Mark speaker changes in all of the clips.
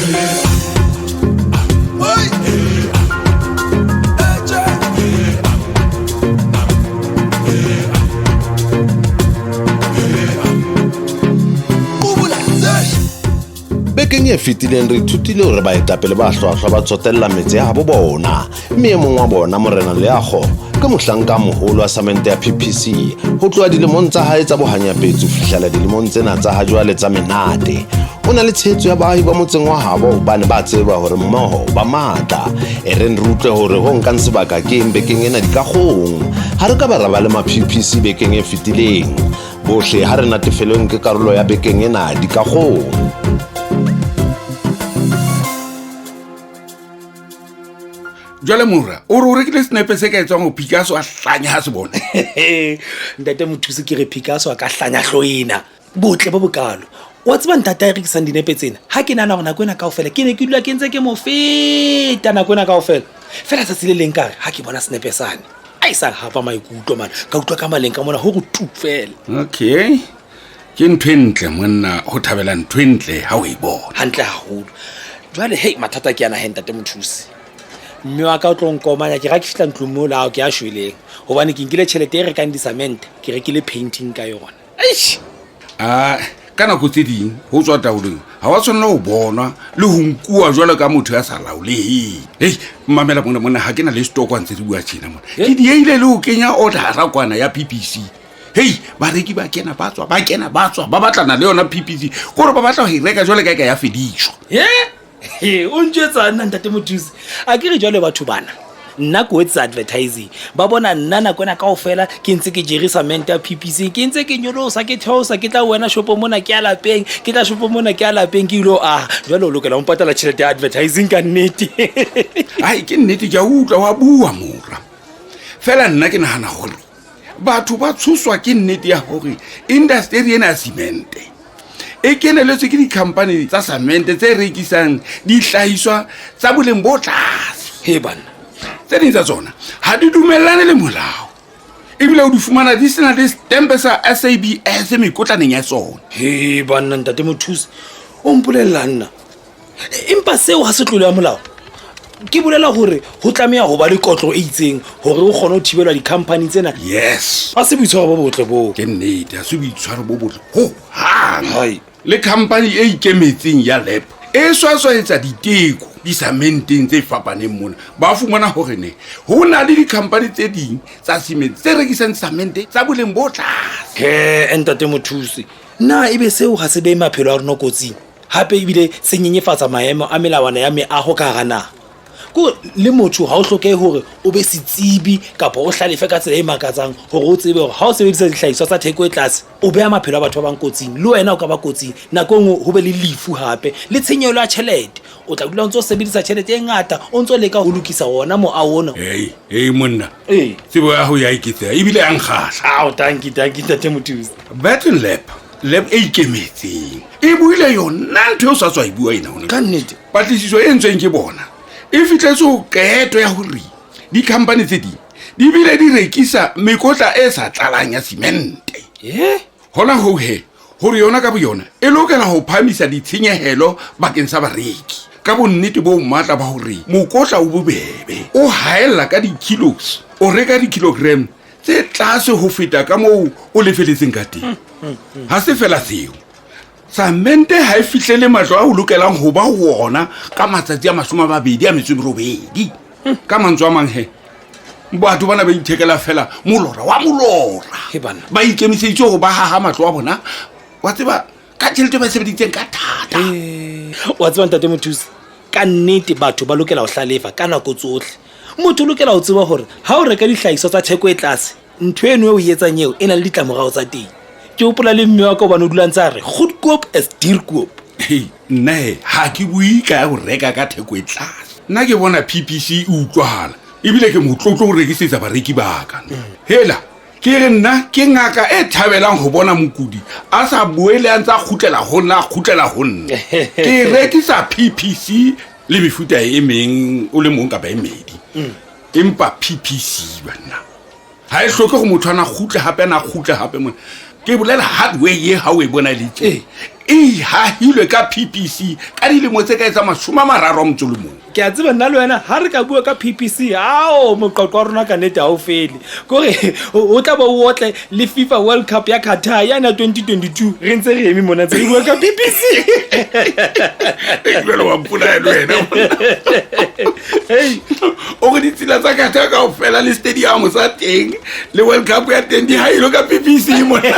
Speaker 1: Bekeng e fetileng re ithutile hore baetapele ba hlwahlwa ba tsotella metse ya habo bona, mme e mong wa bona, Morena Leago, ke mohlanka a moholo wa samente ya PPC ho tloha dilemong tsa hae tsa bohanyapetsi ho fihlela dilemong tsena tsa hajwale tsa menate. O na le tshehetso ya baahi ba motseng wa habo hobane ba tseba hore mmoho ba matla. E reng re utlwe hore ho nkang sebaka ke eng bekeng ena dikagong. Ha re ka ba ra ba le ma-PPC bekeng e fetileng. Bohle ha re natefelweng ke karolo ya bekeng ena dikagong.
Speaker 2: Jwale mora, o re o rekile senepe se ka etswang ho Picasso a hlanya ha se bona.
Speaker 3: Ntate Mothusi, ke re Picasso a ka hlanya hloena. Botle bo bokalo. Wa tseba ntate a rekisang dinepe tsena, ha ke nahana hore nako ena kaofela ke ne ke dula ke ntse ke mo feta nako ena kaofela. Fela tsatsi le leng ka re ha ke bona senepe sane, a e sa hapa maikutlo man, ka utlwa ka maleng ka mona ho re tu fela.
Speaker 2: Okay. Ke ntho e ntle monna ho thabela ntho e ntle ha o e bona.
Speaker 3: Hantle haholo. Jwale hei mathata ke ana he ntate Mothusi. Mme wa ka o tlo nkomanya ke ra ke fihla ntlong moo lao ke a shweleng hobane ke nkile tjhelete e rekang disamente ke rekile painting ka yona. Eish!
Speaker 2: A ka nako tse ding ho tswa taolong ha wa tshwanela ho bonwa le ho nkuwa jwalo ka motho ya sa laoleheng. Hei, mamela mona monna ha ke na le stoko a ntse re bua tjena mona. Ke dieile le ho kenya order-a kwana ya PPC. Hei, bareki ba kena ba tswa, ba kena ba tswa, ba batlana le yona PPC kore ba batla ho e reka jwale ka e ka ya fediswa.
Speaker 3: He, o ntjwetsa nna ntate Mothusi. A ke re jwale batho bana nna ko etsa advertising ba bona nna nako ena kaofela ke ntse ke jere cement ya PPC, ke ntse ke nyolosa ke theosa, ke tla wena shopo mona ke ya lapeng, ke tla shopo mona ke ya lapeng, ke ilo aha. Jwale o lokela ho mpatala tjhelete ya advertising ka nnete.
Speaker 2: Ai, ke nnete, ke a utlwa wa bua mora. Fela nna ke nahana hore batho ba tshoswa ke nnete ya hore industry ena ya cement e keneletswe ke di-company tsa cement tse rekisang dihlahiswa tsa boleng bo tlase.
Speaker 3: He banna.
Speaker 2: Tse ding tsa tsona ha di dumellane le molao, ebile o di fumana di sena le stempe sa SABS mekotlaneng ya tsona.
Speaker 3: He banna ntate Mothusi, o mpolella nna. Empa seo ha se tlolo ya molao. Ke bolela hore ho tlameha ho ba le kotlo e itseng hore o kgone ho thibelwa di-company tsena.
Speaker 2: Yes.
Speaker 3: Ha se boitshwaro bo botle boo.
Speaker 2: Ke nnete, ha se boitshwaro bo botle ho hang.
Speaker 3: Hai.
Speaker 2: Le company e ikemetseng ya lab e swaswaetsa diteko disamenteng tse fapaneng mona. Ba fumana hore ne ho na le di-company tse ding tsa cement tse rekisang cement tsa boleng bo tlase.
Speaker 3: He, ntate Mothusi, na ebe seo ha se behe maphelo a rona kotsing? Hape ebile se nyenyefatsa maemo a melawana ya meaho ka hara naha. Ko le motho ha o hlokehe hore o be setsebi kapa o hlalefe ka tsela e makatsang hore o tsebe hore ha o sebedisa dihlahiswa tsa theko e tlase o beha maphelo a batho ba bang kotsing, le wena o ka ba kotsing. Nako e nngwe ho be le lefu hape le tshenyehelo ya tjhelete. O tla dula o ntso sebedisa tjhelete e ngata o ntso leka ho lokisa wona moaho ona.
Speaker 2: Hei, hei monna.
Speaker 3: Ee.
Speaker 2: Tsebo ya hao ya eketseha ebile ya nkgahla.
Speaker 3: Ao, tanki, tanki ntate Mothusi.
Speaker 2: Battle Lab, lab e ikemetseng e buile yona ntho e o sa tswa e bua ena hona.
Speaker 3: Ka nnete.
Speaker 2: Patlisiso e ntsweng ke bona e fihletse ho qeto ya hore di-company tse ding di bile di rekisa mekotla e sa tlalang ya simente.
Speaker 3: Eh?
Speaker 2: Hona hoo he, hore yona ka boyona e lokela ho phahamisa ditshenyehelo bakeng sa bareki ka bonnete bo matla ba hore mokotla o bobebe, o haella ka di-kilos, o reka di-kilogram tse tlase ho feta ka moo o lefeletseng ka teng. Ha se fela seo, samente ha e fihlele matlo a o lokelang ho ba ho ona ka matsatsi a 28. Ka mantswe a mang he, batho bana ba ithekela fela molora wa molora.
Speaker 3: He banna.
Speaker 2: Ba ikemiseditse ho ba haha matlo a bona, wa tseba, ka tjhelete ba e sebeditseng ka thata.
Speaker 3: Wa tseba ntate Mothusi, ka nnete batho ba lokela ho hlalefa ka nako tsohle. Motho o lokela ho tseba hore ha o reka dihlahiswa tsa theko e tlase, ntho eno e o e etsang eo e na le ditlamorao tsa teng. Ke hopola le mme wa ka hobane o dula ntse a re goedkoop is duurkoop.
Speaker 2: Hei, nna he ha ke bue ka ya ho reka ka theko e tlase. Nna ke bona PPC e utlwahala ebile ke motlotlo ho rekisetsa bareki ba ka. Hela, ke re nna ke ngaka e thabelang ho bona mokudi a sa boele a ntse a kgutlela ho nna, a kgutlela ho nna. Ke rekisa PPC le mefuta e meng o le mong kapa e medi. Empa PPC banna ha e hloke go motho a na kgutle hape, a na kgutle hape mona. Ke bolela hardware ye ha o e bona le tje. E hahilwe ka PPC ka dilemo tse ka etsa 31.
Speaker 3: Ke a tseba nna le wena ha re ka bua ka PPC, ao moqoqo wa rona ka nnete ha o fele. Kore o tla bo o otle le FIFA World Cup ya Qatar yana 2022 re ntse re eme mona ntse re bua ka PPC.
Speaker 2: Jwale wa mpolaya le wena.
Speaker 3: Hey,
Speaker 2: O re ditsela tsa Qatar kaofela le stadium sa teng le World Cup ya teng di hailwe ka PPC mona.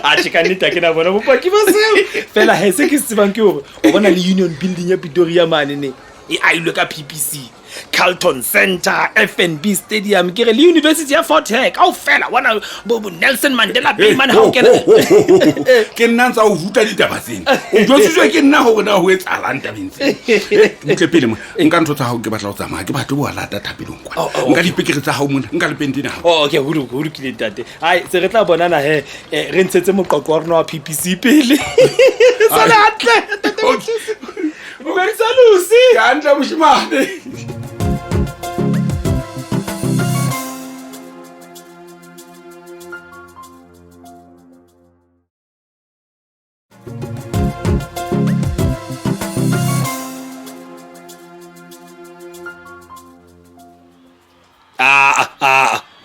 Speaker 3: Atjhe, ka nnete ha ke na bona bopaki ba seo. Fela he se ke se tsebang ke hore o bona le Union Building ya Pretoria mane ne e ailwe ka PPC. Carlton Center, FNB Stadium, ke re le University ya Fort Hare kaofela wana bo Nelson Mandela Bay mane ha o kena.
Speaker 2: Ke nna ntsa o ruta ditaba tsena. O jwetsitswe ke nna hore na ho etsahalang tabeng tsena. Butle pele mona. Nka ntho tsa hao ke batla ho tsamaya, ke batle ho lata thapelong kwana.
Speaker 3: Oh, oh,
Speaker 2: Nka dipekere tsa hao mona, nka le pentene hao.
Speaker 3: Oh, okay, ho lokile ntate. Ai, se re tla bonana he, re ntshetse moqoqo wa rona wa PPC pele. Sale hantle. Dumedisa Lucy.
Speaker 2: Ke hantle moshemane.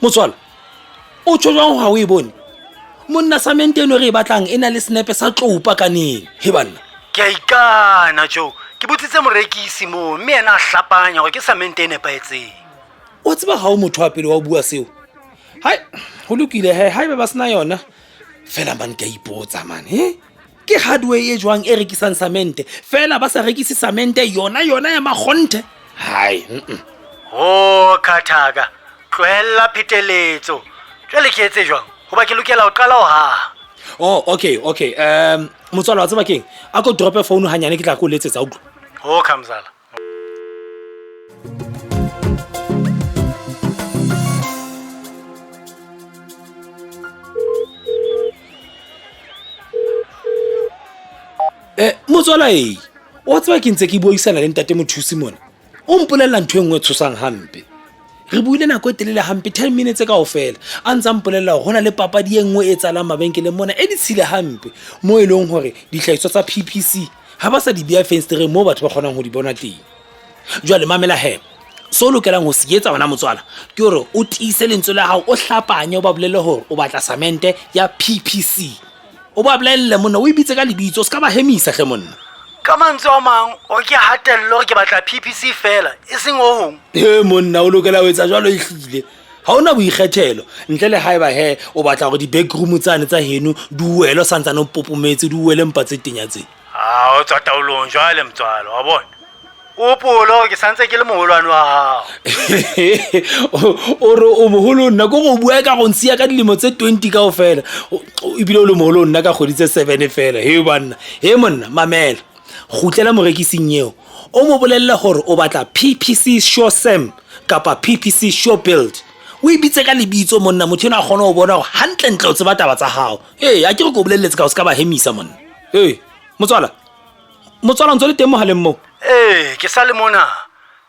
Speaker 3: Motswala, o tjho jwang ha o e bone? Monna samente eno re e batlang e na le senepe sa tloupa kaneng. He banna.
Speaker 4: Ke a ikana Joe, ke botsitse morekisi moo mme yena a hlapanya hore ke samente e nepahetseng.
Speaker 3: O tseba ha o motho wa pele wa ho bua seo. Hai, ho lokile he, haeba ba sena yona. Fela man ke a ipotsa man, he? Ke hardware e jwang e rekisang samente? Fela ba sa rekise samente yona yona ya makgonthe. Hai,
Speaker 4: Ho khathaka, tlohella pheteletso. Jwale ke etse jwang? Hoba ke lokela ho qala ho haha.
Speaker 3: Oh, okay, okay. Motswala wa tseba keng? A ko drope phone hanyane ke tla ko letsetsa utlwa.
Speaker 4: Ho khamzala.
Speaker 3: Motswala e, wa tseba ke ntse ke buisana le ntate Mothusi mona. O mpolella ntho e nngwe e tshosang hampe. Re buile nako e telele hampe 10 minutes kaofela. A ntsa mpolella hore hona le papadi e nngwe e tsalang mabenkeleng mona e ditshila hampe, mo e leng hore dihlahiswa tsa PPC ha ba sa di beha fensetereng moo batho ba kgonang ho di bona teng. Jwale mamela he, so o lokelang ho se etsa wena motswala ke hore o tiise lentswe la hao, o hlapanye, o ba bolelle hore o batla samente ya PPC. O ba bolelle monna, o e bitse ka lebitso, o se ka ba hemisa hle monna.
Speaker 4: Ka mantswe a mang, o ke hatelle hore ke batla PPC fela, e seng ho hong.
Speaker 3: He monna, o lokela ho etsa jwalo ehlile. Ha hona boikgethelo, ntle le haeba he o batla hore di-backroom tsane tsa heno di wele o santsane o popometse, di wele mpa tse tenya tse.
Speaker 4: Ha o tswa taolong jwale motswalo, wa bona. O hopole hore ke santse ke le moholwane wa hao.
Speaker 3: O re o moholo nna, ke gore o bua ka go ntshiya ka dilemo tse 20 kaofela. Ebile o le moholo nna ka kgwedi tse 7 fela. He banna, he monna, mamela. Kgutlela morekising eo. O mo bolelle hore o batla PPC Sure Sam kapa PPC Sure Build. O e bitse ka lebitso monna, motho enwa a kgone ho bona hore hantlentle o tseba taba tsa hao. Ee, a ke re ke o bolelletse ka o se ka ba hemisa monna. Ee, motswala. Motswala o ntse o le teng mohaleng moo?
Speaker 4: Ee, ke sa le mona.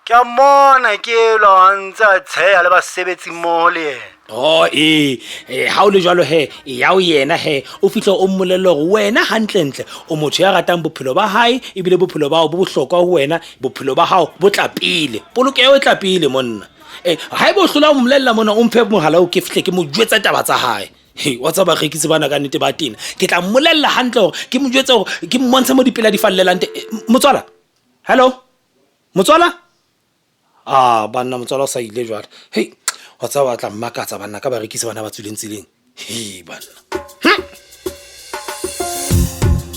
Speaker 4: Ke a mmona ke elwa a ntse a tsheha le basebetsi mmoho le yena.
Speaker 3: Oh, ee, ha o le jwalo he, e ya ho yena he, o fihle o mmolelle hore wena hantlentle o motho ya ratang bophelo ba hae, ebile bophelo ba hao bo bohlokwa ho wena, bophelo ba hao bo tla pele, polokeho e tla pele monna. Haeba o hlola o mmolella mona, o mphe mohala oo ke fihle ke mo jwetse taba tsa hae. He, wa tseba barekisi bana ka nnete ba tena. Ke tla mmolella hantle hore ke mo jwetse hore ke mmontshe mo dipela di fallelang teng. Motswala? Hello? Motswala? Ah, banna motswala o sa ile jwale. Hei, wa tseba ba tla mmakatsa banna ka barekisi bana ba tswileng tseleng. Hei banna.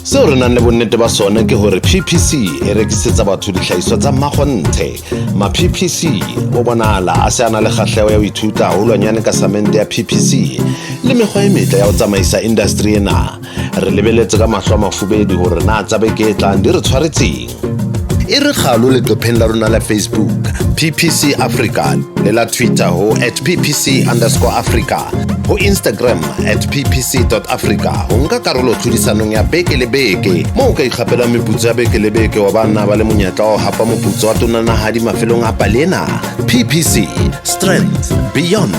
Speaker 1: Seo re nang le bonnete ba sona ke hore PPC e rekisetsa batho dihlahiswa tsa makgonthe. Ma PPC o bonahala a se a na le kgahleho ya ho ithuta haholwanyane ka samente ya PPC le mekgwa e metle ya ho tsamaisa industry ena. Re lebeletse ka mahlo a mafubedu hore na tsa beke e tlang di re tshwaretseng. E re kgalo leqepheng la rona la Facebook PPC Africa le la Twitter ho @PPC_Africa, ho Instagram @PPC.Africa ho nka karolo tlhodisanong ya beke le beke moo o ka ikgapelang meputso ya beke le beke wa banna ba le monyetla wa ho hapa moputso wa tonanahadi mafelong a pale ena. PPC, Strength Beyond.